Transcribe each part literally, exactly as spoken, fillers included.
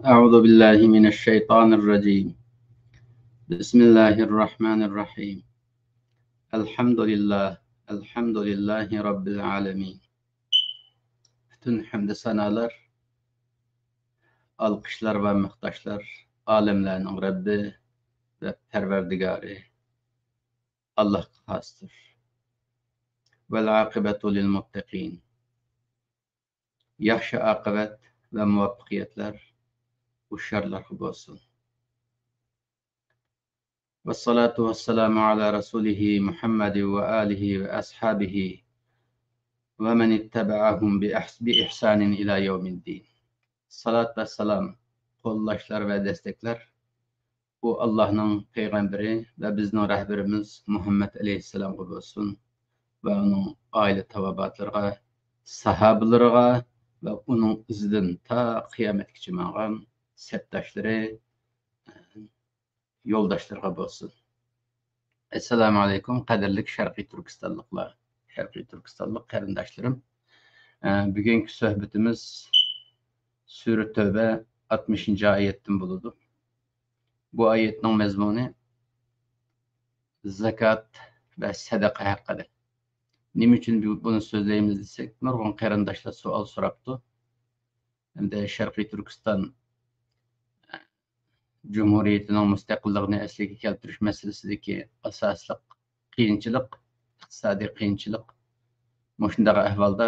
أعوذ بالله من الشيطان الرجيم. بسم الله الرحمن الرحيم. الحمد لله. الحمد لله رب العالمين. پۈتۈن ھەمدۇ سانالار، ئالقىشلار ۋە ماختاشلار ئالەملەرنىڭ رەببى ۋە پەرۋەردىگارى ئاللاھقا خاستۇر. والعاقبة للمتقين. ياخشى ئاقىۋەت ۋە مۇۋەپپەقىيەتلەر ھوشيارلارغا بولسۇن. والصلاة والسلام على رسوله محمد وآله وأصحابه ومن اتبعهم بإحس-، بإحسان إلى يوم الدين. سالات ۋە سالام، قوللاشلار ۋە دەستەكلەر ئۇ ئاللاھنىڭ پەيغەمبىرى ۋە بىزنىڭ رەھبىرىمىز مۇھەممەد ئەلەيھىسسالامغا بولسۇن ۋە ئۇنىڭ ئائىلە تاۋابىئاتلىرىغا، ساھابىلىرىغا ۋە ئۇنىڭ ئىزىدىن تا قىيامەتكىچە ماڭغان سەپداشلىرى، يولداشلىرىغا بولسۇن. ئەسسالامۇ ئەلەيكۇم، قەدىرلىك شەرقىي تۈركىستانلىقلار، شەرقىي تۈركىستانلىق قېرىنداشلىرىم. ئە، بۈگۈنكى سۆھبىتىمىز سۈرە تەۋبە ئاتمىشىنچى ئايەتتىن بولىدۇ. بۇ ئايەتنىڭ مەزمۇنى زاكات ۋە سەدەقە ھەققىدە. نېمە ئۈچۈن بۇ-، بۇنى سۆزلەيمىز دېسەك، نۇرغۇن قېرىنداشلار سوئال سوراپتۇ. ھەمدە شەرقىي تۈركىستان جۇمھۇرىيىتىنىڭ مۇستەقىللىقىنى ئەسلىگە كەلتۈرۈش مەسىلىسىدىكى ئاساسلىق قىيىنچىلىق، ئىقتىسادىي قىيىنچىلىق. مۇشۇنداق ئەھۋالدا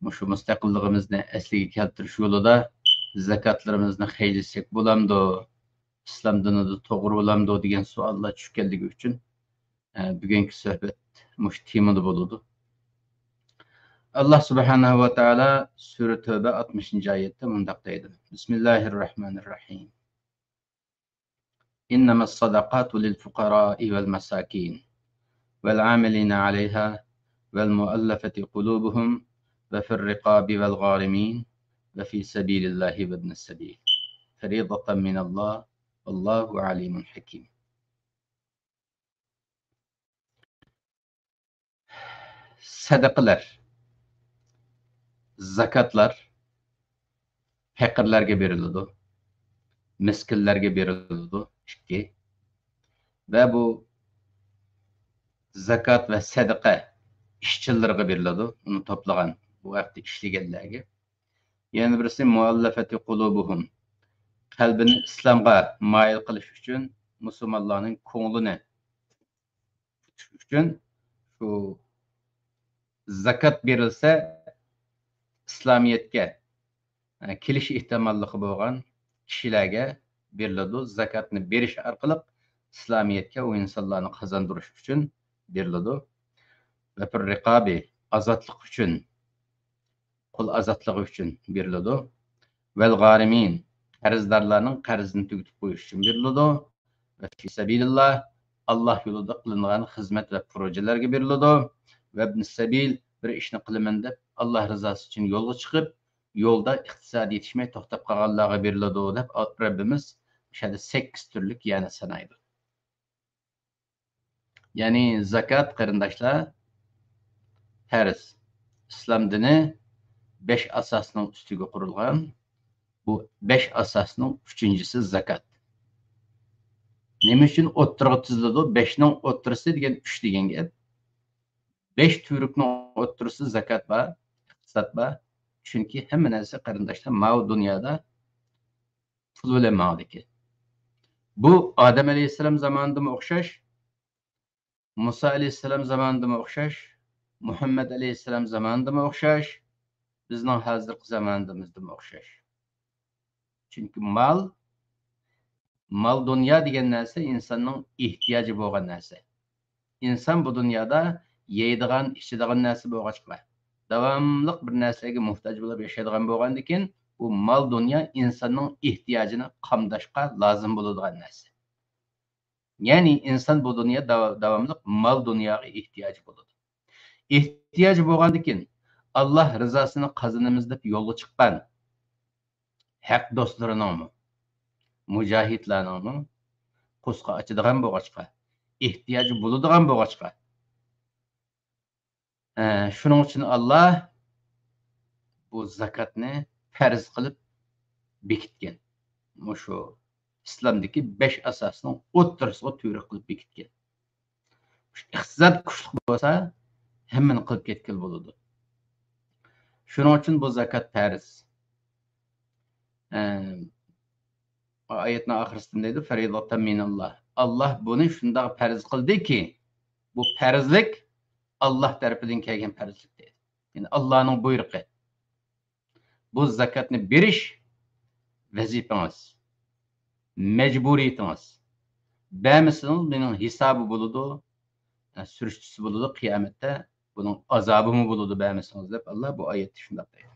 مۇشۇ مۇستەقىللىقىمىزنى ئەسلىگە كەلتۈرۈش يولىدا زاكاتلىرىمىزنى خەجلىسەك بولامدۇ؟ ئىسلام دىنىدا توغرا بولامدۇ؟ دېگەن سوئاللار چۈشكەنلىكى ئۈچۈن، ئە، بۈگۈنكى سۆھبەت مۇشۇ تېمىدا بولىدۇ. ئاللا سۇبھانەھۇ ۋە تائالا سۈرە تەۋبە ئاتمىشىنچى ئايەتتە مۇنداق دەيدۇ. بسم الله الرحمن الرحيم. إنما الصدقات للفقراء والمساكين والعاملين عليها والمؤلفة قلوبهم وفي الرقاب والغارمين وفي سبيل الله وابن السبيل فريضة من الله والله عليم حكيم. سەدىقىلەر، زاكاتلار پەقىرلەرگە بېرىلىدۇ، مىسكىنلەرگە بېرىلىدۇ، ئىككى. ۋە بۇ زاكات ۋە سەدىقە ئىشچىلىرىغا بېرىلىدۇ، ئۇنى توپلىغان، بۇ ھەقتە ئىشلىگەنلەرگە. يەنە بىرسى مۇئەللەفەتى قۇلۇبۇھۇم، قەلبىنى ئىسلامغا مايىل قىلىش ئۈچۈن، مۇسۇلمانلارنىڭ كۆڭلىنى ئۈچۈن شۇ زاكات بېرىلسە، ئىسلامىيەتكە، ئە، كېلىش ئېھتىماللىقى بولغان كىشىلەرگە بېرىلىدۇ. زاكاتنى بېرىش ئارقىلىق ئىسلامىيەتكە ئۇ ئىنسانلارنى قازاندۇرۇش ئۈچۈن بېرىلىدۇ. ۋە فىر رىقابى، ئازادلىق ئۈچۈن، قۇل ئازادلىقى ئۈچۈن بېرىلىدۇ. ۋەل غارىمىن، قەرزدارلارنىڭ قەرزىنى تۈگىتىپ قويۇش ئۈچۈن بېرىلىدۇ. ۋە فى سەبىلىللا، ئاللا يولىدا قىلىنغان خىزمەت ۋە پروژىلەرگە بېرىلىدۇ. ۋەبنى سەبىل، بىر ئىشنى قىلىمەن دەپ، ئاللا رىزاسى ئۈچۈن يولغا چىقىپ، يولدا ئىقتىساد يېتىشمەي توختاپ قالغانلارغا بېرىلىدۇ، دەپ رەببىمىز مۇشۇ يەردە سەككىز تۈرلۈك يەنى سانايدۇ. يەنى زاكات، قېرىنداشلار، پەرز. ئىسلام دىنى بەش ئاساسنىڭ ئۈستىگە قۇرۇلغان. بۇ بەش ئاساسنىڭ ئۈچىنچىسى زاكات. نېمە ئۈچۈن ئوتتۇرىغا تىزىلىدۇ؟ بەشنىڭ ئوتتۇرىسى دېگەن ئۈچ دېگەن گەپ. بەش تۈۋرۈكنىڭ ئوتتۇرىسىدا زاكات بار، ئىقتىساد بار. چۈنكى ھەممە نەرسە، قېرىنداشلار، ماۋۇ دۇنيادا پۇل بىلەن ماڭىدىكەن. بۇ ئادەم ئەلەيھىسسالام زامانىدىمۇ ئوخشاش، مۇسا ئەلەيھىسسالام زامانىدىمۇ ئوخشاش، مۇھەممەد ئەلەيھىسسالام زامانىدىمۇ ئوخشاش، بىزنىڭ ھازىرقى زامانىمىزدىمۇ ئوخشاش. چۈنكى مال، مال دۇنيا دېگەن نەرسە ئىنساننىڭ ئېھتىياجى بولغان نەرسە. ئىنسان بۇ دۇنيادا يەيدىغان، ئىچىدىغان نەرسە بولغاچقا، داۋاملىق بىر نەرسىلەرگە موھتاج بولۇپ ياشايدىغان بولغاندىكىن، بۇ مال دۇنيا ئىنساننىڭ ئېھتىياجىنى قامداشقا لازىم بولىدىغان نەرسە. يەنى ئىنسان بۇ دۇنيا داۋ-، داۋاملىق مال دۇنياغا ئېھتىياجى بولىدۇ. ئېھتىياجى بولغاندىكىن، ئاللا رىزاسىنى قازىنىمىز دەپ يولغا چىققان ھەق دوستلىرىنىڭمۇ، مۇجاھىدلارنىڭمۇ قورسىقى ئاچىدىغان بولغاچقا، ئېھتىياجى بولىدىغان بولغاچقا، ئە، شۇنىڭ ئۈچۈن ئاللا بۇ زاكاتنى پەرز قىلىپ، بېكىتكەن. مۇشۇ ئىسلامدىكى بەش ئاساسنىڭ ئوتتۇرىسىغا تۈۋرۈك قىلىپ بېكىتكەن. ئىقتىساد كۈچلۈك بولسا، ھەممىنى قىلىپ كەتكىلى بولىدۇ. شۇنىڭ ئۈچۈن بۇ زاكات پەرز. ئە، ئايەتنىڭ ئاخىرىسىدا دەيدۇ، «فريضة من الله». ئاللاھ بۇنى شۇنداق پەرز قىلدىكى، بۇ پەرزلىك ئاللاھ تەرىپىدىن كەلگەن پەرزلىك دەيدۇ. يەنى ئاللاھنىڭ بۇيرۇقى. بۇ زاكاتنى بېرىش ۋەزىپىڭىز، مەجبۇرىيىتىڭىز. بەرمىسىڭىز، مېنىڭ ھېسابى بولىدۇ، سۈرۈشتىسى بولىدۇ قىيامەتتە. بۇنىڭ ئازابىمۇ بولىدۇ، بەرمىسىڭىز، دەپ ئاللاھ بۇ ئايەتتە شۇنداق دەيدۇ.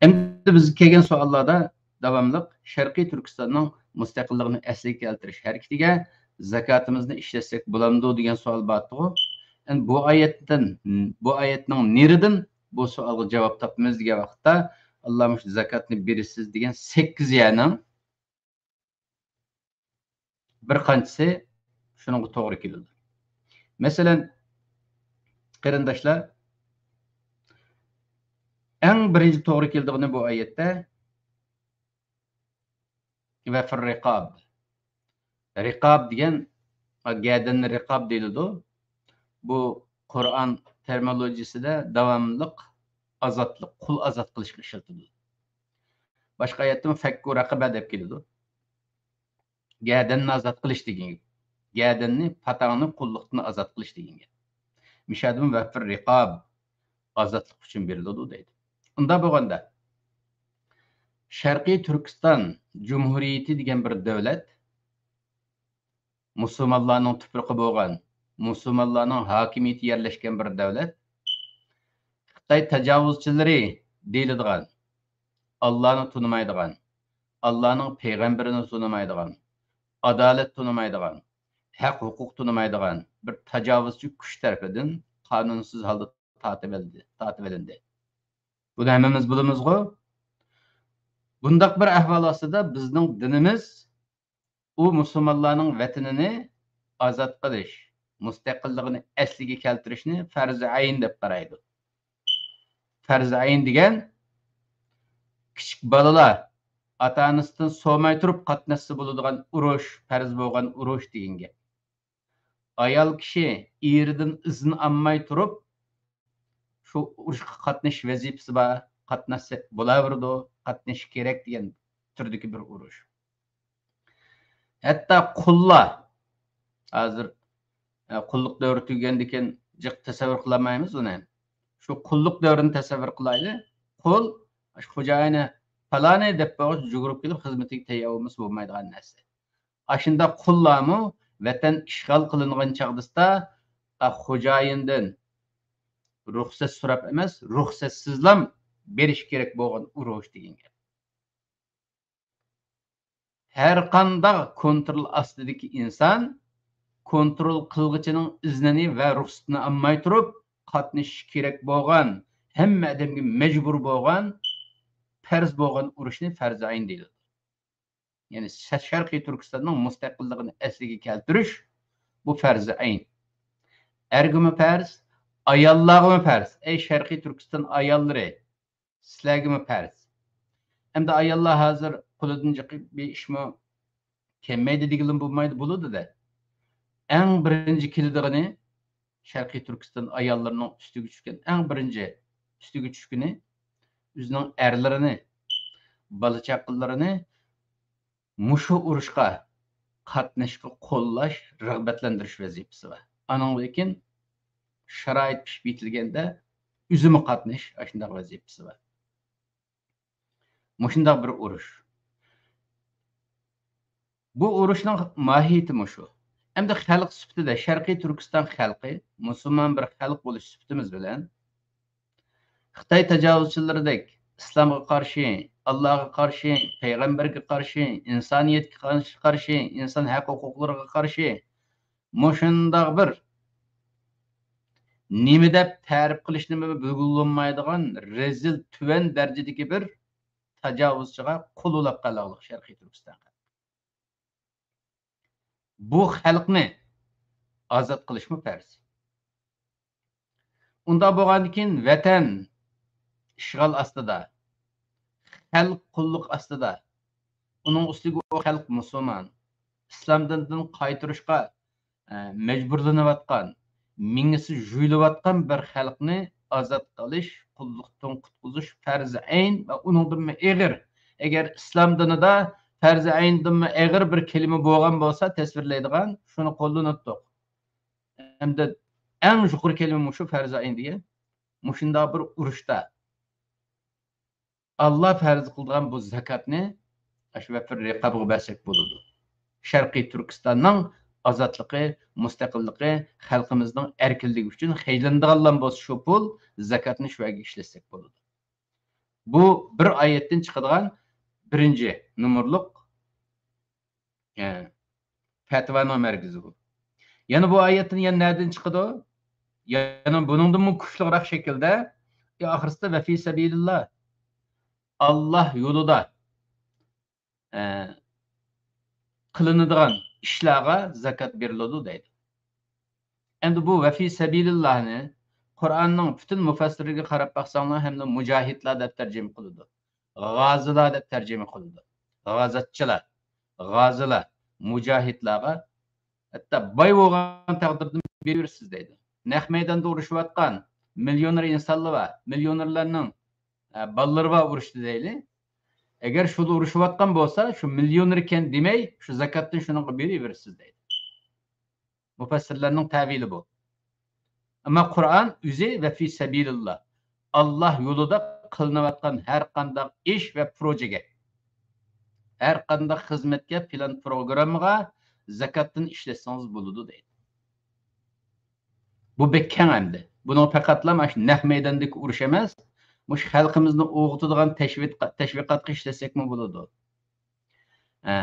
ئەمدى بىزگە كەلگەن سوئاللاردا داۋاملىق شەرقىي تۈركىستاننىڭ مۇستەقىللىقىنى ئەسلىگە كەلتۈرۈش ھەرىكىتىگە زاكاتىمىزنى ئىشلەتسەك بولامدۇ دېگەن سوئال بارتىغۇ. ئەمدى بۇ ئايەتتىن، بۇ ئايەتنىڭ نېرىدىن بۇ سوئالغا جاۋاب تاپىمىز دېگەن ۋاقىتتا، ئاللا مۇشۇ زاكاتنى بېرىسىز دېگەن سەككىز يەرنىڭ بىر قانچىسى شۇنىڭغا توغرا كېلىدۇ. مەسىلەن، قېرىنداشلار، ئەڭ بىرىنچى توغرا كېلىدىغىنى بۇ ئايەتتە، «وفي الرقاب». رىقاب دېگەن، گەدەننى رىقاب دېيىلىدۇ. بۇ قۇرئان تېرمىنولوگىيىسىدە داۋاملىق ئازادلىق، قۇل ئازاد قىلىشقا ئىشلىتىلىدۇ. باشقا ئايەتتىمۇ فەككۇ رەقەبە دەپ كېلىدۇ. گەدەننى ئازاد قىلىش دېگەن گەپ. گەدەننى، پاتاڭنى قۇللۇقتىن ئازاد قىلىش دېگەن گەپ. مىشادىمۇ ۋەفىر رىقاب، ئازادلىق ئۈچۈن بېرىلىدۇ دەيدۇ. ئۇنداق بولغاندا، شەرقىي تۈركىستان جۇمھۇرىيىتى دېگەن بىر دۆلەت، مۇسۇلمانلارنىڭ تۇپرىقى بولغان، مۇسۇلمانلارنىڭ ھاكىمىيىتى يەرلەشكەن بىر دۆلەت، خىتاي تاجاۋۇزچىلىرى دېيىلىدىغان، ئاللانى تونۇمايدىغان، ئاللانىڭ پەيغەمبىرىنى تونۇمايدىغان، ئادالەت تونۇمايدىغان، ھەق ھوقۇق تونۇمايدىغان بىر تاجاۋۇزچى كۈچ تەرىپىدىن قانۇنسىز ھالدا تارتىۋېلىندى، تارتىۋېلىندى. بۇنى ھەممىمىز بىلىمىزغۇ؟ بۇنداق بىر ئەھۋال ئاستىدا بىزنىڭ دىنىمىز ئۇ مۇسۇلمانلارنىڭ ۋەتىنىنى ئازاد قىلىش، مۇستەقىللىقىنى ئەسلىگە كەلتۈرۈشنى پەرزى ئەين دەپ قارايدۇ. پەرزى ئەين دېگەن كىچىك بالىلار ئاتا-ئانىسىدىن سورىماي تۇرۇپ قاتناشسا بولىدىغان ئۇرۇش، پەرز بولغان ئۇرۇش دېگەن گەپ. ئايال كىشى ئېرىدىن ئىزىن ئالماي تۇرۇپ، شۇ ئۇرۇشقا قاتنىشىش ۋەزىپىسى بار، قاتناشسا بولاۋېرىدۇ، قاتنىشىش كېرەك دېگەن تۈردىكى بىر ئۇرۇش. ھەتتا قۇللار، ھازىر، ئە، قۇللۇق دەۋرى تۈگىگەندىن كېيىن جىق تەسەۋۋۇر قىلالمايمىز ئۇنى. شۇ قۇللۇق دەۋرىنى تەسەۋۋۇر قىلايلى. قۇل، شۇ خوجايىنى پالانى دەپ بولغۇچە يۈگۈرۈپ كېلىپ خىزمىتىگە تەييار بولمىسا بولمايدىغان نەرسە. ئاشۇنداق قۇللارمۇ ۋەتەن ئىشغال قىلىنغان چاغدىسىدا، ئا، خوجايىندىن رۇخسەت سوراپ ئەمەس، رۇخسەتسىزلام بېرىش كېرەك بولغان ئۇرۇش دېگەن گەپ. ھەر قانداق كونترول ئاستىدىكى ئىنسان كونترول قىلغۇچىنىڭ ئىزنىنى ۋە رۇخسىتىنى ئالماي تۇرۇپ قاتنىشىش كېرەك بولغان، ھەممە ئادەمگە مەجبۇر بولغان، پەرز بولغان ئۇرۇشنى پەرزى ئەين دېيىلىدۇ. يەنى شە-، شەرقىي تۈركىستاننىڭ مۇستەقىللىقىنى ئەسلىگە كەلتۈرۈش، بۇ پەرزى ئەين. ئەرگىمۇ پەرز، ئاياللارغىمۇ پەرز. ئەي شەرقىي تۈركىستان ئاياللىرى، سىلەرگىمۇ پەرز. ئەمدى ئاياللار ھازىر قولىدىن جىق بىر ئىشمۇ كەلمەيدۇ دېگىلىمۇ بولمايدۇ، بولىدۇ-دە. ئەڭ بىرىنچى كېلىدىغىنى، شەرقىي تۈركىستان ئاياللىرىنىڭ ئۈستىگە چۈشكەن ئەڭ بىرىنچى ئۈستىگە چۈشكىنى، ئۆزىنىڭ ئەرلىرىنى، بالا-چاقىلىرىنى مۇشۇ ئۇرۇشقا قاتنىشىشقا قوللاش، رىغبەتلەندۈرۈش ۋەزىپىسى بار. ئانىڭدىن كېيىن شارائىت پىشىپ يېتىلگەندە ئۆزىمۇ قاتنىشىش، ئاشۇنداق ۋەزىپىسى بار. مۇشۇنداق بىر ئۇرۇش. بۇ ئۇرۇشنىڭ ماھىيىتى مۇشۇ. ئەمدى خەلق سۈپىتىدە، شەرقىي تۈركىستان خەلقى، مۇسۇلمان بىر خەلق بولۇش سۈپىتىمىز بىلەن، خىتاي تاجاۋۇزچىلىرىدەك ئىسلامغا قارشى، ئاللاغا قارشى، پەيغەمبەرگە قارشى، ئىنسانىيەتكە قارشى، قارشى، ئىنسان ھەق ھوقۇقلىرىغا قارشى، مۇشۇنداق بىر نېمە دەپ تەرىپ قىلىشنى بىلگىلى بولمايدىغان رەزىل، تۆۋەن دەرىجىدىكى بىر تاجاۋۇزچىغا قول ئۇلاپ قالاغلىق شەرقىي تۈركىستان خەلقى. بۇ خەلقنى ئازاد قىلىشمۇ پەرز. ئۇنداق بولغاندىن كېيىن ۋەتەن ئىشغال ئاستىدا، خەلق قۇللۇق ئاستىدا، ئۇنىڭ ئۈستىگە ئۇ خەلق مۇسۇلمان. ئىسلام دىنىدىن قايتۇرۇشقا، ئە، مەجبۇرلىنىۋاتقان، مېڭىسى جۇيۇلۇۋاتقان بىر خەلقنى ئازاد قىلىش، قۇللۇقتىن قۇتقۇزۇش پەرزى ئەين ۋە ئۇنىڭدىنمۇ ئېغىر. ئەگەر ئىسلام دىنىدا پەرزى ئەيندىنمۇ ئېغىر بىر كەلىمە بولغان بولسا، تەسۋىرلەيدىغان، شۇنى قوللىناتتۇق. ئەمدى ئەڭ يۇقىرى كەلىمە مۇشۇ پەرزى ئەين دېگەن. مۇشۇنداق بىر ئۇرۇشتا ئاللا پەرز قىلىدىغان بۇ زاكاتنى ئاشۇ ۋەفىر رىقابىغا بەرسەك بولىدۇ. شەرقىي تۈركىستاننىڭ ئازادلىقى، مۇستەقىللىقى، خەلقىمىزنىڭ ئەركىنلىكى ئۈچۈن خەجلىنىدىغانلام بولسا شۇ پۇل، زاكاتنى شۇ يەرگە ئىشلەتسەك بولىدۇ. بۇ بىر ئايەتتىن چىقىدىغان بىرىنچى نومۇرلۇق، ئە، پەتىۋانىڭ مەركىزى بۇ. يەنە بۇ ئايەتتىن يەنە نەدىن چىقىدۇ؟ يەنە بۇنىڭدىنمۇ كۈچلۈكرەك شەكىلدە، ئە، ئاخىرسىدا ۋە فى سەبىلىللا، ئاللا يولىدا، ئە، قىلىنىدىغان ئىشلارغا زاكات بېرىلىدۇ دەيدۇ. ئەمدى بۇ ۋە فى سەبىلىللانى قۇرئاننىڭ پۈتۈن مۇفەسسىرلىرىگە قاراپ باقساڭلار، ھەمدە مۇجاھىدلار دەپ تەرجىمە قىلىدۇ. غازىلار دەپ تەرجىمە قىلىدۇ. غازاتچىلار، غازىلار، مۇجاھىدلارغا، ھەتتا باي بولغان تەقدىردىمۇ بېرىۋېرىسىز دەيدۇ. نەق مەيداندا ئۇرۇشۇۋاتقان مىليونېر ئىنسانلار بار، مىليونېرلارنىڭ، ئە، بالىلىرى بار ئۇرۇشتا دەيلى. ئەگەر شۇلار ئۇرۇشۇۋاتقان بولسا، شۇ مىليونېركەن دېمەي، شۇ زاكاتتىن شۇنىڭغا بېرىۋېرىسىز دەيدۇ. مۇپەسسىرلەرنىڭ تەۋىلى بۇ. ئەمما قۇرئان ئۆزى ۋە فى سەبىلىللا، ئاللا يولىدا قىلىنىۋاتقان ھەر قانداق ئىش ۋە پروژېگە، ھەر قانداق خىزمەتكە، پىلان پروگراممىغا زاكاتتىن ئىشلەتسىڭىز بولىدۇ دەيدۇ. بۇ بەك كەڭ ئەمدى. بۇنىڭ پەقەتلا مانا شۇ نەق مەيداندىكى ئۇرۇش ئەمەس، مۇشۇ خەلقىمىزنى ئويغىتىدىغان تەشۋىق-، تەشۋىقاتقا ئىشلەتسەكمۇ بولىدۇ. ئە،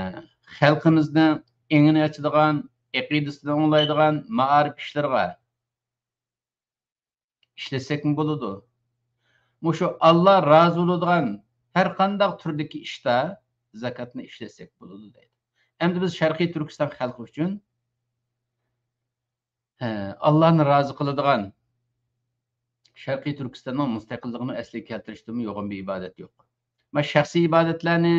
خەلقىمىزنىڭ ئېڭىنى ئاچىدىغان، ئەقىدىسىنى ئاڭلايدىغان مائارىپ ئىشلىرىغا ئىشلەتسەكمۇ بولىدۇ. مۇشۇ ئاللا رازى بولىدىغان ھەر قانداق تۈردىكى ئىشتا زاكاتنى ئىشلەتسەك بولىدۇ دەيدۇ. ئەمدى بىز شەرقىي تۈركىستان خەلقى ئۈچۈن، ھە، ئاللانى رازى قىلىدىغان، شەرقىي تۈركىستاننىڭ مۇستەقىللىقىنى ئەسلىگە كەلتۈرۈشتىنمۇ يوغان بىر ئىبادەت يوق. مانا شەخسىي ئىبادەتلەرنى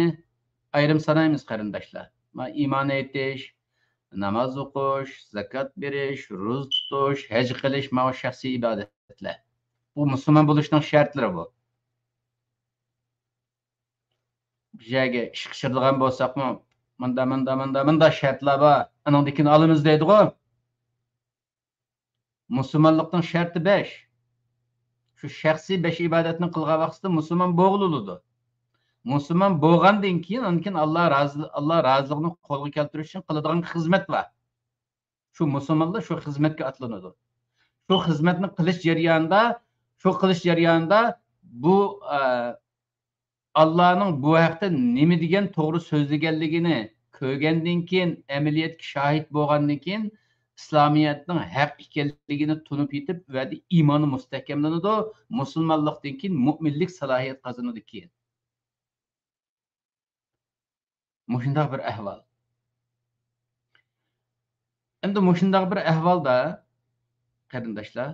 ئايرىم سانايمىز، قېرىنداشلار. مانا ئىمان ئېيتىش، ناماز ئوقۇش، زاكات بېرىش، روزا تۇتۇش، ھەج قىلىش، مانا شەخسىي ئىبادەتلەر. بۇ مۇسۇلمان بولۇشنىڭ شەرتلىرى بۇ. بىر يەرگە ئىشقا چىقىدىغان بولساقمۇ، مۇندا، مۇندا، مۇندا، مۇندا شەرتلەر بار، ئانىڭدىن كېيىن ئالىمىز دەيدىغۇ. مۇسۇلمانلىقنىڭ شەرتى بەش. شۇ شەخسىي بەش ئىبادەتنى قىلغان ۋاقتىدا مۇسۇلمان بولغىلى بولىدۇ. مۇسۇلمان بولغاندىن كېيىن، ئاندىن كېيىن ئاللا رازى-، ئاللا رازىلىقىنى قولغا كەلتۈرۈش ئۈچۈن قىلىدىغان خىزمەت بار. شۇ مۇسۇلمانلار شۇ خىزمەتكە ئاتلىنىدۇ. شۇ خىزمەتنى قىلىش جەريانىدا، شۇ قىلىش جەريانىدا بۇ، ئە، ئاللانىڭ بۇ ھەقتە نېمە دېگەن توغرا سۆزلىگەنلىكىنى كۆرگەندىن كېيىن، ئەمەلىيەتكە شاھىت بولغاندىن كېيىن، ئىسلامىيەتنىڭ ھەق ئىكەنلىكىنى تونۇپ يېتىپ، ئۇ يەردە ئىمانى مۇستەھكەملىنىدۇ، مۇسۇلمانلىقتىن كېيىن مۆمىنلىك سالاھىيەت قازىنىدۇ كېيىن. مۇشۇنداق بىر ئەھۋال. ئەمدى مۇشۇنداق بىر ئەھۋالدا، قېرىنداشلار،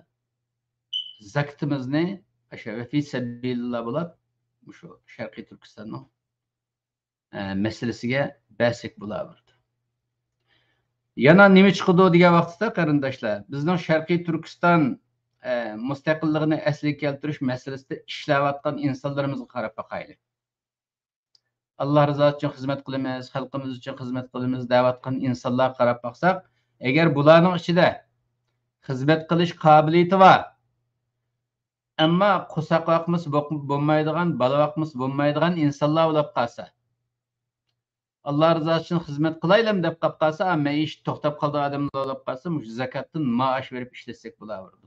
زاكىتىمىزنى ئاشۇ ۋە فى سەبىلىللا بولۇپ، مۇشۇ شەرقىي تۈركىستاننىڭ، ئە، مەسىلىسىگە بەرسەك بولاۋېرىدۇ. يەنە نېمە چىقىدۇ دېگەن ۋاقىتتا، قېرىنداشلار، بىزنىڭ شەرقىي تۈركىستان، ئە، مۇستەقىللىقىنى ئەسلىگە كەلتۈرۈش مەسىلىسىدە ئىشلەۋاتقان ئىنسانلىرىمىزغا قاراپ باقايلى. ئاللا رىزاسى ئۈچۈن خىزمەت قىلىمىز، خەلقىمىز ئۈچۈن خىزمەت قىلىمىز دەۋاتقان ئىنسانلارغا قاراپ باقساق، ئەگەر بۇلارنىڭ ئىچىدە خىزمەت قىلىش قابىلىيىتى بار، ئەمما قورساق باقمىسا بولمايدىغان، بالا باقمىسا بولمايدىغان ئىنسانلار بولۇپ قالسا، ئاللا رىزاسى ئۈچۈن خىزمەت قىلايلىم دەپ قاپ قالسا، مەئىشەت توختاپ قالىدىغان ئادەملەر بولۇپ قالسا، مۇشۇ زاكاتتىن مائاش بېرىپ ئىشلەتسەك بولاۋېرىدۇ.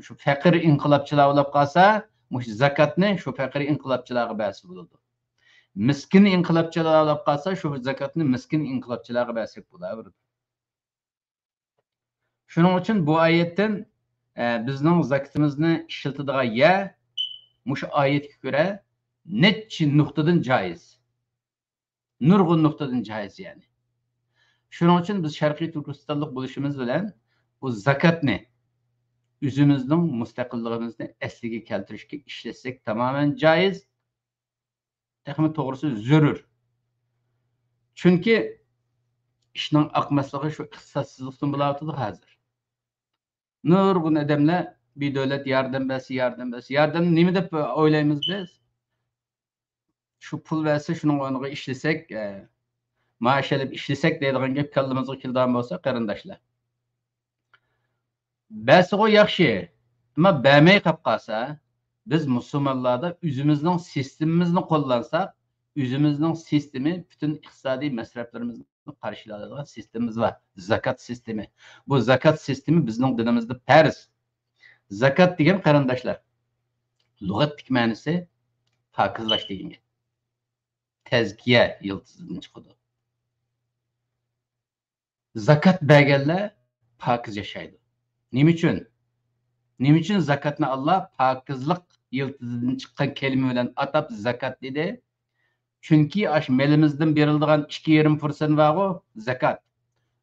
شۇ پەقىر ئىنقىلابچىلار بولۇپ قالسا، مۇشۇ زاكاتنى شۇ پەقىر ئىنقىلابچىلارغا بەرسە بولىدۇ. مىسكىن ئىنقىلابچىلار بولۇپ قالسا، شۇ زاكاتنى مىسكىن ئىنقىلابچىلارغا بەرسەك بولاۋېرىدۇ. شۇنىڭ ئۈچۈن بۇ ئايەتتىن، ئە، بىزنىڭ زاكىتىمىزنى ئىشلىتىدىغان يەر مۇشۇ ئايەتكە كۆرە نەچچە نۇقتىدىن جايىز. نۇرغۇن نۇقتىدىن جايىز، يەنى. شۇنىڭ ئۈچۈن بىز شەرقىي تۈركىستانلىق بولۇشىمىز بىلەن بۇ زاكاتنى ئۆزىمىزنىڭ مۇستەقىللىقىمىزنى ئەسلىگە كەلتۈرۈشكە ئىشلەتسەك تامامەن جايىز. تېخىمۇ توغرىسى زۆرۈر. چۈنكى ئىشنىڭ ئاقماسلىقى شۇ ئىقتىسادسىزلىقتىن بولاۋاتىدۇ ھازىر. نۇرغۇن ئادەملەر بىر دۆلەت ياردەم بەرسە، ياردەم بەرسە، ياردەمنى نېمە دەپ ئويلايمىز بىز؟ شۇ پۇل بەرسە، شۇنىڭ ئورنىغا ئىشلىسەك، ئە، مائاش ئېلىپ ئىشلىسەك دەيدىغان گەپ كاللىمىزغا كېلىدىغان بولسا، قېرىنداشلار، بەرسىغۇ ياخشى، ئەمما بەرمەي قاپ قالسا، بىز مۇسۇلمانلاردا ئۆزىمىزنىڭ سىستېمىمىزنى قوللانساق، ئۆزىمىزنىڭ سىستېمى پۈتۈن ئىقتىسادىي مەسرەپلىرىمىزنى قارشىلايدىغان سىستېمىمىز بار. زاكات سىستېمى. بۇ زاكات سىستېمى بىزنىڭ دىنىمىزدا پەرز. زاكات دېگەن، قېرىنداشلار، لۇغەتتىكى مەنىسى پاكىزلاش دېگەن گەپ. تەزكىيە يىلتىزىدىن چىقىدۇ. زاكات بەرگەنلەر پاكىز ياشايدۇ. نېمە ئۈچۈن؟ نېمە ئۈچۈن زاكاتنى ئاللا پاكىزلىق يىلتىزىدىن چىققان كەلىمە بىلەن ئاتاپ زاكات دېدى؟ چۈنكى ئاشۇ مېلىمىزدىن بېرىلىدىغان ئىككى يېرىم پىرسەنت بارغۇ، زاكات.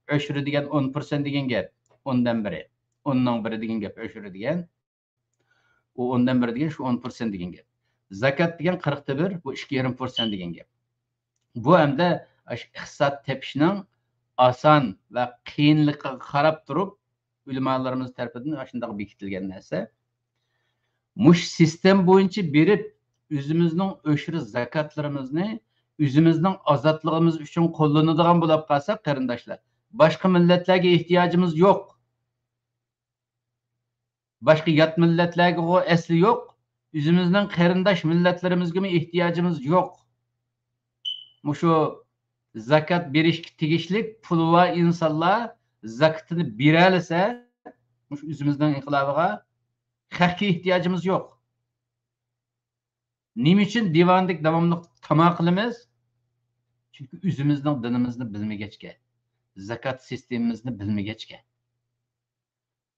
ئۆشرە دېگەن ئون پىرسەنت دېگەن گەپ. ئوندىن بىرى. ئوننىڭ بىرى دېگەن گەپ ئۆشرە دېگەن. ئۇ ئوندىن بىرى دېگەن شۇ ئون پىرسەنت دېگەن گەپ. زاكات دېگەن قىرىقتا بىر، بۇ ئىككى يېرىم پىرسەنت دېگەن گەپ. بۇ ھەمدە ئاشۇ ئىقتىساد تېپىشنىڭ ئاسان ۋە قىيىنلىقىغا قاراپ تۇرۇپ، ئۆلىمالىرىمىز تەرىپىدىن ئاشۇنداق بېكىتىلگەن نەرسە. مۇشۇ سىستېما بويىچە بېرىپ، ئۆزىمىزنىڭ ئۆشرە زاكاتلىرىمىزنى ئۆزىمىزنىڭ ئازادلىقىمىز ئۈچۈن قوللىنىدىغان بولۇپ قالساق، قېرىنداشلار، باشقا مىللەتلەرگە ئېھتىياجىمىز يوق. باشقا يات مىللەتلەرگىغۇ ئەسلى يوق. ئۆزىمىزنىڭ قېرىنداش مىللەتلىرىمىزگىمۇ ئېھتىياجىمىز يوق. مۇشۇ زاكات بېرىشكە تېگىشلىك پۇلى بار ئىنسانلار زاكىتىنى بېرەلىسە، مۇشۇ ئۆزىمىزنىڭ ئىنقىلابىغا، خەقكە ئېھتىياجىمىز يوق. نېمە ئۈچۈن دىۋاندەك داۋاملىق تاما قىلىمىز؟ چۈنكى ئۆزىمىزنىڭ دىنىمىزنى بىلمىگەچكە، زاكات سىستېمىمىزنى بىلمىگەچكە.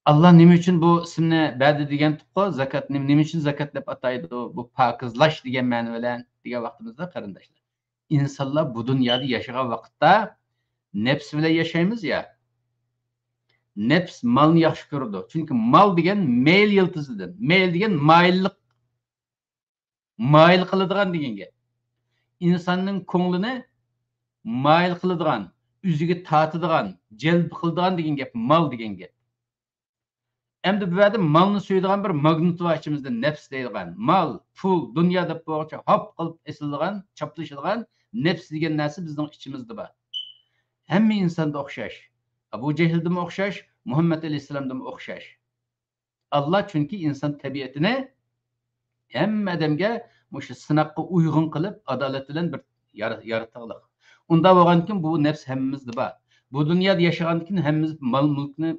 ئاللا نېمە ئۈچۈن بۇ ئىسىمنى بەردى دېگەنتۇققۇ، زاكات نېمە، نېمە ئۈچۈن زاكات دەپ ئاتايدۇ؟ بۇ پاكىزلاش دېگەن مەنە بىلەن دېگەن ۋاقتىمىزدا، قېرىنداشلار، ئىنسانلار بۇ دۇنيادا ياشىغان ۋاقىتتا نەپس بىلەن ياشايمىز يا. نەپس مالنى ياخشى كۆرىدۇ. چۈنكى مال دېگەن مەيىل يىلتىزىدىن. مەيىل دېگەن مايىللىق. مايىل قىلىدىغان دېگەن گەپ. ئىنساننىڭ كۆڭلىنى مايىل قىلىدىغان، ئۆزىگە تارتىدىغان، جەلپ قىلىدىغان دېگەن گەپ، مال دېگەن گەپ. ئەمدى بۇ يەردە مالنى سۆيىدىغان بىر ماگنىت بار ئىچىمىزدە، نەپس دەيدىغان. مال، پۇل، دۇنيا دەپ بولغۇچە ھاپ قىلىپ ئېسىلىدىغان، چاپلىشىدىغان نەپس دېگەن نەرسە بىزنىڭ ئىچىمىزدە بار. ھەممە ئىنساندا ئوخشاش. ئەبۇ جەھىلدىمۇ ئوخشاش، مۇھەممەد ئەلەيھىسسالامدىمۇ ئوخشاش. ئاللا چۈنكى ئىنسان تەبىئىتىنى ھەممە ئادەمگە مۇشۇ سىناققا ئۇيغۇن قىلىپ، ئادالەت بىلەن بىر يار-، ياراتقانلىق. ئۇنداق بولغاندىكىن بۇ نەپس ھەممىمىزدە بار. بۇ دۇنيادا ياشىغاندىكىن ھەممىمىز مال-مۈلكنى،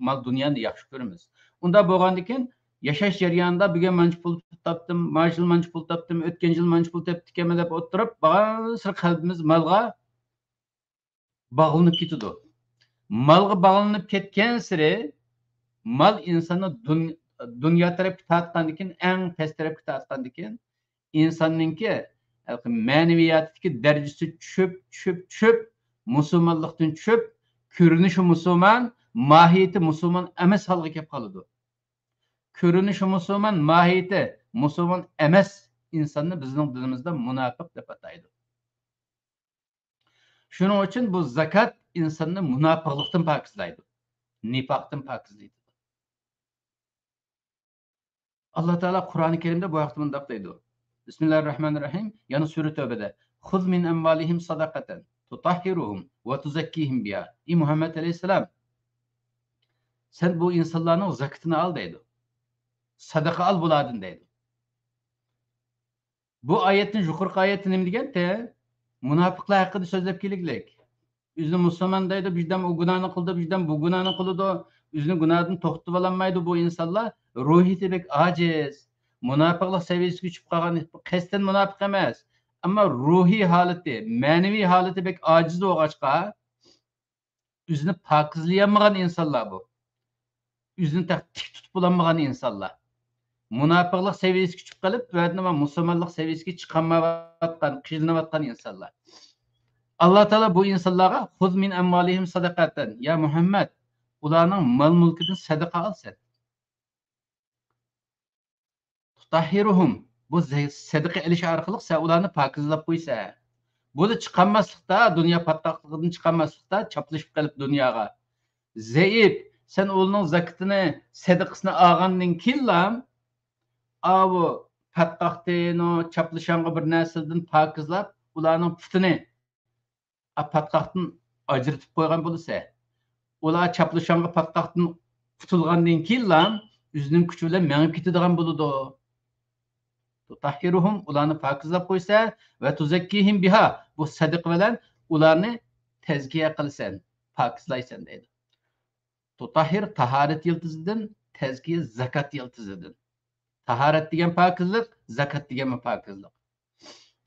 مال-دۇنيانى ياخشى كۆرىمىز. ئۇنداق بولغاندىكىن ياشاش جەريانىدا بۈگۈن مانچە پۇل تاپتىم، مانا يىل مانچە پۇل تاپتىم، ئۆتكەن يىل مانچە پۇل تېپىپ كېتىكەنمەن دەپ ئولتۇرۇپ، بارغانسېرى قەلبىمىز مالغا باغلىنىپ كېتىدۇ. مالغا باغلىنىپ كەتكەنسېرى، مال ئىنساننى دۇن-، دۇنيا تەرەپكە تارتقاندىكىن، ئەڭ پەس تەرەپكە تارتقاندىكىن، ئىنساننىڭكى مەنىۋىياتىدىكى دەرىجىسى چۈشۈپ، چۈشۈپ، چۈشۈپ، مۇسۇلمانلىقتىن چۈشۈپ، كۆرۈنۈشى مۇسۇلمان، ماھىيىتى مۇسۇلمان ئەمەس ھالغا كېلىپ قالىدۇ. كۆرۈنۈشى مۇسۇلمان، ماھىيىتى مۇسۇلمان ئەمەس ئىنساننى بىزنىڭ دىنىمىزدا مۇناپىق دەپ ئاتايدۇ. شۇنىڭ ئۈچۈن بۇ زاكات ئىنساننى مۇناپىقلىقتىن پاكىزلايدۇ، نىپاقتىن پاكىزلايدۇ. ئاللا تائالا قۇرئانى كەرىمدە بۇ ھەقتە مۇنداق دەيدۇ. بىسمىللاھىررەھمانىررەھىم. يەنە سۈرە تەۋبىدە، خۇذ مىن ئەمۋالىھىم سەدەقەتەن تۇتەھھىرۇھۇم ۋە تۇزەككىھىم بىھا. ئى مۇھەممەد ئەلەيھىسسالام، سەن بۇ ئىنسانلارنىڭ زاكىتىنى ئال دەيدۇ. سەدىقە ئال بۇلاردىن دەيدۇ. بۇ ئايەتنى، يۇقىرىقى ئايەتتە نېمە دېگەنتى؟ مۇناپىقلار ھەققىدە سۆزلەپ كېلىگلىك. ئۆزىنى مۇسۇلمان دەيدۇ، بىردەم ئۇ گۇناھنى قىلىدۇ، بىردەم بۇ گۇناھنى قىلىدۇ. ئۆزىنى گۇناھدىن توختىتىۋالالمايدۇ بۇ ئىنسانلار. روھىيىتى بەك ئاجىز. مۇناپىقلىق سەۋىيەسىگە چۈشۈپ قالغان، قەستەن مۇناپىق ئەمەس. ئەمما روھىي ھالىتى، مەنىۋى ھالىتى بەك ئاجىز بولغاچقا، ئۆزىنى پاكىزلىيالمىغان ئىنسانلار بۇ. ئۆزىنى تېخى تىك تۇتۇپ بولالمىغان ئىنسانلار. مۇناپىقلىق سەۋىيەسىگە چۈشۈپ قېلىپ، بۇ يەردىن مۇسۇلمانلىق سەۋىيەسىگە چىقالمايۋاتقان، قىينىلىۋاتقان ئىنسانلار. ئاللا تائالا بۇ ئىنسانلارغا، خۇذ مىن ئەمۋالىھىم سەدەقەتەن، يا مۇھەممەد، ئۇلارنىڭ مال مۈلكىدىن سەدىقە ئال سەن. تۇتەھھىرۇھۇم، بۇ زە-، سەدىقە ئېلىش ئارقىلىق سەن ئۇلارنى پاكىزلاپ قويىسەن. بۇلا چىقالماسلىقتا، دۇنيا پاتقاقلىقىدىن چىقالماسلىقتا، چاپلىشىپ قېلىپ دۇنياغا. زەئىپ، سەن ئۇلارنىڭ زاكىتىنى، سەدىقىسىنى ئالغاندىن كېيىنلا، ئاۋۇ پاتقاقتىنۇ چاپلىشانغا بىر نەرسىدىن پاكىزلاپ، ئۇلارنىڭ پۇتىنى ئا، پاتقاقتىن ئاجرىتىپ قويغان بولسا، ئۇلار چاپلىشانغا پاتقاقتىن قۇتۇلغاندىن كېيىنلا ئۆزىنىڭ كۈچى بىلەن مېڭىپ كېتىدىغان بولىدۇ. تۇتەھھىرۇھۇم، ئۇلارنى پاكىزلاپ قويسا، ۋە تۇزەككىھىم بىھا، بۇ سەدىقە بىلەن ئۇلارنى تەزكىيە قىلىسەن، پاكىزلايسەن دەيدۇ. تۇتەھھىر تاھارەت يىلتىزىدىن، تەزكىيە زاكات يىلتىزىدىن. تاھارەت دېگەن پاكىزلىق، زاكات دېگەنمۇ پاكىزلىق.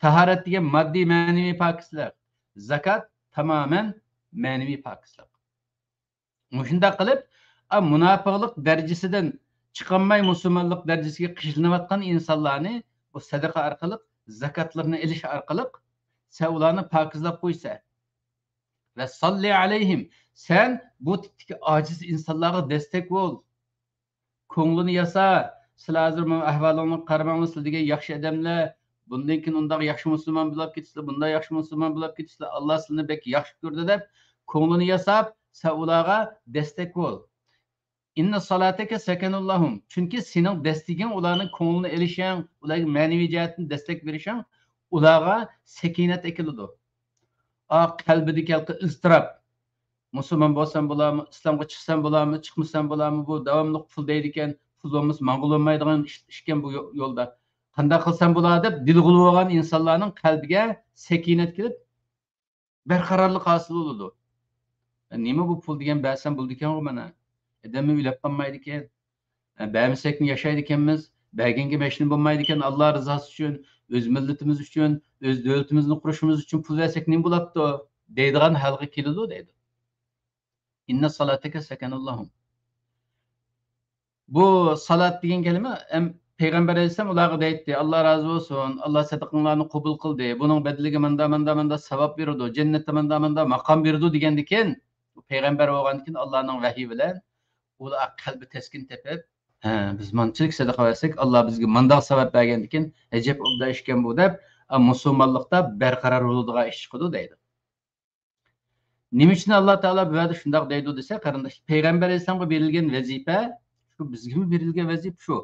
تاھارەت دېگەن ماددىي، مەنىۋى پاكىزلىق. زاكات تامامەن مەنىۋى پاكىزلىق. مۇشۇنداق قىلىپ، ئا، مۇناپىقلىق دەرىجىسىدىن چىقالماي مۇسۇلمانلىق دەرىجىسىگە قىينىلىۋاتقان ئىنسانلارنى بۇ سەدىقە ئارقىلىق، زاكاتلىرىنى ئېلىش ئارقىلىق سەن ئۇلارنى پاكىزلاپ قويسا. ۋە ساللى ئەلەيھىم، سەن بۇ تىپتىكى ئاجىز ئىنسانلارغا دەستەك بول. كۆڭلىنى ياسا. سىلەر ھازىر مانا ئەھۋالىڭلارغا قارىماڭلار، سىلەر دېگەن ياخشى ئادەملەر، بۇندىن كېيىن ئۇنداق ياخشى مۇسۇلمان بولاپ كېتىسىلەر، بۇنداق ياخشى مۇسۇلمان بولاپ كېتىسىلەر، ئاللا سىلەرنى بەك ياخشى كۆرىدۇ دەپ، كۆڭلىنى ياساپ، سەن ئۇلارغا دەستەك بول. ئىننە سالاتەكە سەكەنۇللاھۇم. چۈنكى سېنىڭ دەستىكىڭ، ئۇلارنىڭ كۆڭلىنى ئېلىشىڭ، ئۇلارغا مەنىۋى جەھەتتىن دەستەك بېرىشىڭ ئۇلارغا سەكىنەت ئەكېلىدۇ. ئا، قەلبىدىكى ھېلىقى ئىزتىراپ، مۇسۇلمان بولسام بولارمۇ، ئىسلامغا چىقسام بولارمۇ، چىقمىسام بولارمۇ، بۇ داۋاملىق پۇل دەيدىكەن، پۇل بولمىسا ماڭغىلى بولمايدىغان ئىش، ئىشكەن بۇ يو-، يولدا. قانداق قىلسام بولار دەپ دىلغۇلى بولغان ئىنسانلارنىڭ قەلبىگە سەكىنەت كېلىپ، بەرقارارلىق ھاسىل بولىدۇ. نېمە بۇ پۇل دېگەن، بەرسەم بولىدىكەنغۇ مانا. ئادەممۇ ئۆلۈپ قالمايدىكەن. بەرمىسەكمۇ ياشايدىكەنمىز. بەرگەنگە مەشنە بولمايدىكەن. ئاللا رىزاسى ئۈچۈن، ئۆز مىللىتىمىز ئۈچۈن، ئۆز دۆلىتىمىزنى قۇرۇشىمىز ئۈچۈن پۇل بەرسەك نېمە بولاپتۇ؟ دەيدىغان ھالغا كېلىدۇ دەيدۇ. ئىننە سالاتەكە سەكەنۇللاھۇم. بۇ سالات دېگەن كەلىمە، ئەم، پەيغەمبەر ئەلەيھىسسالام ئۇلارغا دەيتتى، ئاللا رازى بولسۇن، ئاللا سەدىقىڭلارنى قوبۇل قىلدى، بۇنىڭ بەدىلىگە ماندا، ماندا، ماندا ساۋاب بېرىدۇ، جەننەتتە ماندا، ماندا ماقام بېرىدۇ دېگەندىكىن، پەيغەمبەر بولغاندىكىن ئاللانىڭ ۋەھيى بىلەن ئۇلار قەلبى تەسكىن تېپىپ، ھە، بىز مانچىلىك سەدىقە بەرسەك، ئاللا بىزگە مانداق ساۋاب بەرگەندىكىن، ئەجەب ئوبدان ئىشكەن بۇ دەپ، ئا، مۇسۇلمانلىقتا بەرقارار بولىدىغان ئىش چىقىدۇ دەيدۇ. نېمە ئۈچۈن ئاللا تائالا بۇ يەردە شۇنداق دەيدۇ دېسە، قېرىنداش، پەيغەمبەر ئەلەيھىسسالامغا بېرىلگەن ۋەزىپە، شۇ بىزگىمۇ بېرىلگەن ۋەزىپە شۇ.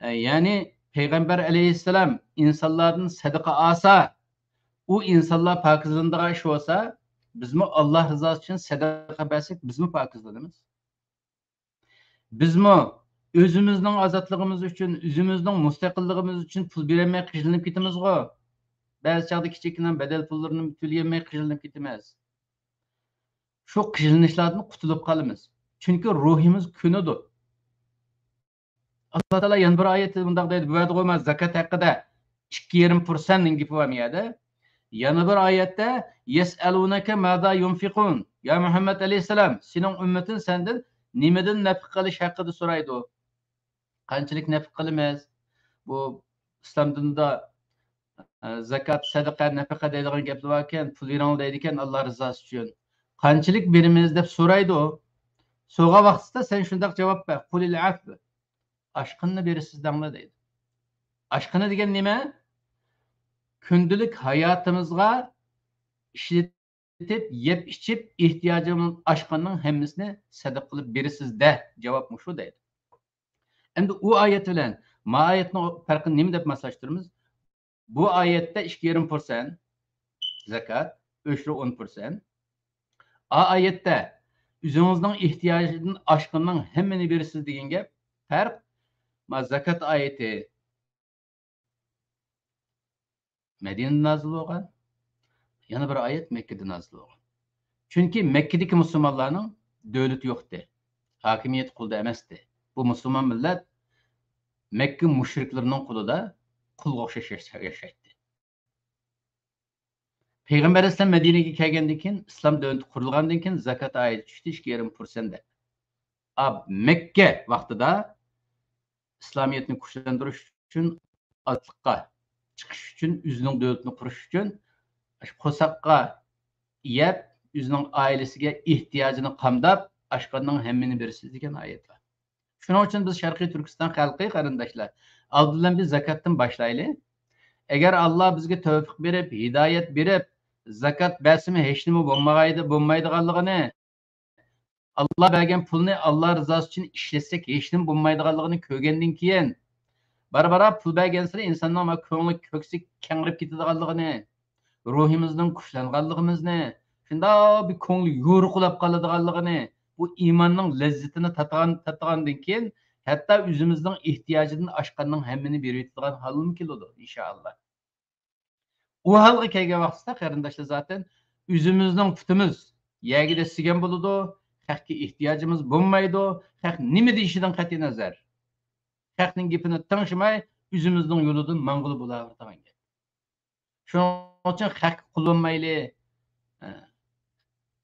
ئە، يەنى پەيغەمبەر ئەلەيھىسسالام ئىنسانلاردىن سەدىقە ئالسا، ئۇ ئىنسانلار پاكىزلىنىدىغان ئىش بولسا، بىزمۇ ئاللا رىزاسى ئۈچۈن سەدىقە بەرسەك، بىزمۇ پاكىزلىنىمىز. بىزمۇ ئۆزىمىزنىڭ ئازادلىقىمىز ئۈچۈن، ئۆزىمىزنىڭ مۇستەقىللىقىمىز ئۈچۈن پۇل بېرەلمەي قىينىلىپ كېتىمىزغۇ. بەزى چاغدا كىچىككىنە بەدەل پۇللىرىنى تۆلىيەلمەي قىينىلىپ كېتىمىز. شۇ قىينىلىشلاردىن قۇتۇلۇپ قالىمىز. چۈنكى روھىمىز كۆنىدۇ. ئاللا تائالا يەنە بىر ئايەتتە مۇنداق دەيدۇ، بۇ يەردە قويما، زاكات ھەققىدە ئىككى يېرىم پىرسەنتنىڭ گېپى بارمۇ يەردە؟ يەنە بىر ئايەتتە، يەسئەلۇنەكە مادا يۇنفىقۇن. يا مۇھەممەد ئەلەيھىسسالام، سېنىڭ ئۈممىتىڭ سەندىن نېمىدىن نەپىقە قىلىش ھەققىدە سورايدۇ. قانچىلىك نەپىقە قىلىمىز؟ بۇ ئىسلام دىنىدا، ئە، زاكات، سەدىقە، نەپىقە دەيدىغان گەپلەر باركەن، پۇل بېرىڭ دەيدىكەن، ئاللا رىزاسى ئۈچۈن. قانچىلىك بېرىمىز دەپ سورايدۇ. سورىغان ۋاقتىدا سەن شۇنداق جاۋاب بەر، قۇلىل ئەفۋ. ئاشقىنىنى بېرىسىز دەڭلار دەيدۇ. ئاشقىنى دېگەن نېمە؟ كۈندىلىك ھاياتىمىزغا ئىشلىتىپ، يەپ ئىچىپ، ئېھتىياجىمىز ئاشقاننىڭ ھەممىسىنى سەدىقە قىلىپ بېرىسىز دە، جاۋاب مۇشۇ دەيدۇ. ئەمدى ئۇ ئايەت بىلەن ما ئايەتنىڭ پەرقىنى نېمە دەپ ماسلاشتۇرىمىز؟ بۇ ئايەتتە ئىككى يېرىم پىرسەنت زاكات، ئۆشرە ئون پىرسەنت. ئا ئايەتتە ئۆزىڭىزنىڭ ئېھتىياجىدىن ئاشقىنىنىڭ ھەممىنى بېرىسىز دېگەن گەپ، پەرق، ما زاكات ئايىتى مەدىنىدە نازىل بولغان، يەنە بىر ئايەت مەككىدە نازىل بولغان. چۈنكى مەككىدىكى مۇسۇلمانلارنىڭ دۆلىتى يوقتى، ھاكىمىيەت قولىدا ئەمەستى. بۇ مۇسۇلمان مىللەت مەككە مۇشرىكلىرىنىڭ قولىدا قۇلغا ئوخشاش ياشا-، ياشايتتى. پەيغەمبەر ئەلەيھىسسالام مەدىنىگە كەلگەندىن كېيىن، ئىسلام دۆلىتى قۇرۇلغاندىن كېيىن زاكات ئايىتى چۈشتى، ئىككى يېرىم پىرسەنت دەپ. ئا، مەككە ۋاقتىدا ئىسلامىيەتنى كۈچلەندۈرۈش ئۈچۈن، ئازادلىققا چىقىش ئۈچۈن، ئۆزىنىڭ دۆلىتىنى قۇرۇش ئۈچۈن، قورساققا يەپ، ئۆزىنىڭ ئائىلىسىگە ئېھتىياجىنى قامداپ، ئاشقاننىڭ ھەممىنى بېرىسىز دېگەن ئايەت بار. شۇنىڭ ئۈچۈن بىز شەرقىي تۈركىستان خەلقى، قېرىنداشلار، ئالدى بىلەن بىز زاكاتتىن باشلايلى. ئەگەر ئاللا بىزگە تەۋپىق بېرىپ، ھىدايەت بېرىپ، زاكات بەرسىمۇ ھېچنېمە بولمىغايدى، بولمايدىغانلىقىنى، ئاللا بەرگەن پۇلنى ئاللا رىزاسى ئۈچۈن ئىشلەتسەك ھېچنېمە بولمايدىغانلىقىنى كۆرگەندىن كېيىن، بارا-بارا پۇل بەرگەنسېرى ئىنساننىڭ مانا كۆڭلى، كۆكسى كەڭرەپ كېتىدىغانلىقىنى، روھىمىزنىڭ كۈچلەنغانلىقىمىزنى، شۇنداق بىر كۆڭلى يورۇقلاپ قالىدىغانلىقىنى، بۇ ئىماننىڭ لەززىتىنى تاتىغان، تاتىغاندىن كېيىن، ھەتتا ئۆزىمىزنىڭ ئېھتىياجىدىن ئاشقاننىڭ ھەممىنى بېرىۋېتىدىغان ھالمۇ كېلىدۇ، ئىنشائاللا. ئۇ ھالغا كەلگەن ۋاقتىدا، قېرىنداشلار، زاتەن ئۆزىمىزنىڭ پۇتىمىز يەرگە دەسسىگەن بولىدۇ، خەقكە ئېھتىياجىمىز بولمايدۇ، خەق نېمە دېيىشىدىن قەتئىينەزەر، خەقنىڭ گېپىنى تىڭشىماي، ئۆزىمىزنىڭ يولىدىن ماڭغىلى بولاۋېرىدىغان گەپ. شۇنىڭ ئۈچۈن خەقكە قۇل بولمايلى،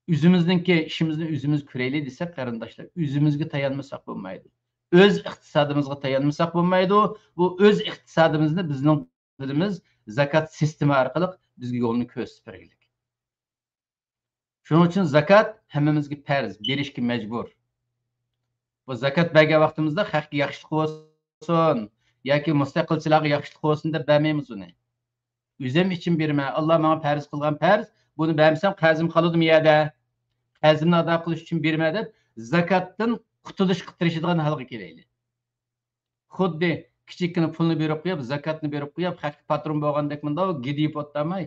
ئۆزىمىزنىڭكى ئىشىمىزنى ئۆزىمىز كۆرەيلى دېسەك، قېرىنداشلار، ئۆزىمىزگە تايانمىساق بولمايدۇ. ئۆز ئىقتىسادىمىزغا تايانمىساق بولمايدۇ. بۇ ئۆز ئىقتىسادىمىزنى بىزنىڭ دىنىمىز زاكات سىستېما ئارقىلىق بىزگە يولنى كۆرسىتىپ بەرگىلىك. شۇنىڭ ئۈچۈن زاكات ھەممىمىزگە پەرز، بېرىشكە مەجبۇر. بۇ زاكات بەرگەن ۋاقتىمىزدا خەقكە ياخشىلىق بولسۇن ياكى مۇستەقىلچىلارغا ياخشىلىق بولسۇن دەپ بەرمەيمىز ئۇنى. ئۆزۈم ئۈچۈن بېرىمەن. ئاللا ماڭا پەرز قىلغان پەرز، بۇنى بەرمىسەم قەرزىم قالىدۇ مۇ يەردە؟ قەرزىمنى ئادا قىلىش ئۈچۈن بېرىمەن دەپ زاكاتتىن قۇتۇلۇشقا تىرىشىدىغان ھالغا كېلەيلى. خۇددى كىچىككىنە پۇلنى بېرىپ قويۇپ، زاكاتنى بېرىپ قويۇپ، خەقكە پاترون بولغاندەك مۇنداق گىدىيىپ ئولتۇرماي،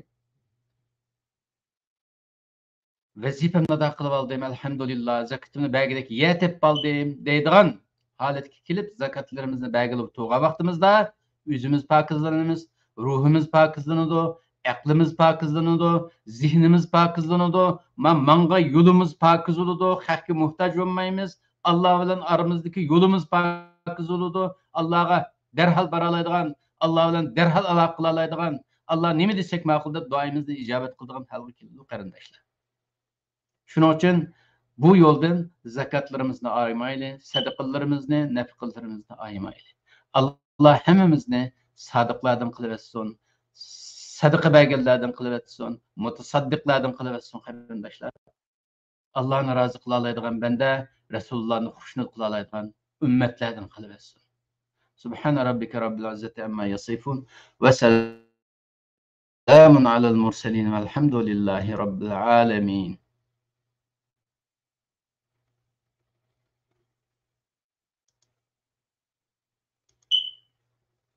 ۋەزىپەمنى ئادا قىلىپ ئالدىم، ئەلھەمدۇلىللا، زاكىتىمنى بەرگۈدەك يەر تېپىپ ئالدىم دەيدىغان ھالەتكە كېلىپ، زاكاتلىرىمىزنى بەرگىلى تۇرغان ۋاقتىمىزدا ئۆزىمىز پاكىزلىنىمىز، روھىمىز پاكىزلىنىدۇ، ئەقلىمىز پاكىزلىنىدۇ، زېھنىمىز پاكىزلىنىدۇ، ما-، ماڭغان يولىمىز پاكىز بولىدۇ، خەقكە موھتاج بولمايمىز، ئاللا بىلەن ئارىمىزدىكى يولىمىز پاكىز بولىدۇ، ئاللاغا دەرھال بارالايدىغان، ئاللا بىلەن دەرھال ئالاقە قىلالايدىغان، ئاللا نېمە دېسەك ماقۇل دەپ دۇئايىمىزنى ئىجابەت قىلىدىغان ھالغا كېلىدۇ، قېرىنداشلار. شۇنىڭ ئۈچۈن بۇ يولدىن زاكاتلىرىمىزنى ئايىمايلى، سەدىقىلىرىمىزنى، نەپىقىلىرىمىزنى ئايىمايلى. ئاللا ھەممىمىزنى سادىقلاردىن قىلىۋەتسۇن، سەدىقە بەرگەنلەردىن قىلىۋەتسۇن، مۇتەسەددىقلاردىن قىلىۋەتسۇن، قېرىنداشلار. ئاللانى رازى قىلالايدىغان بەندە، رەسۇلۇللانى خۇشنۇد قىلالايدىغان ئۈممەتلەردىن قىلىۋەتسۇن. سبحان ربك رب العزة عما يصفون وسلام على المرسلين والحمد لله رب العالمين.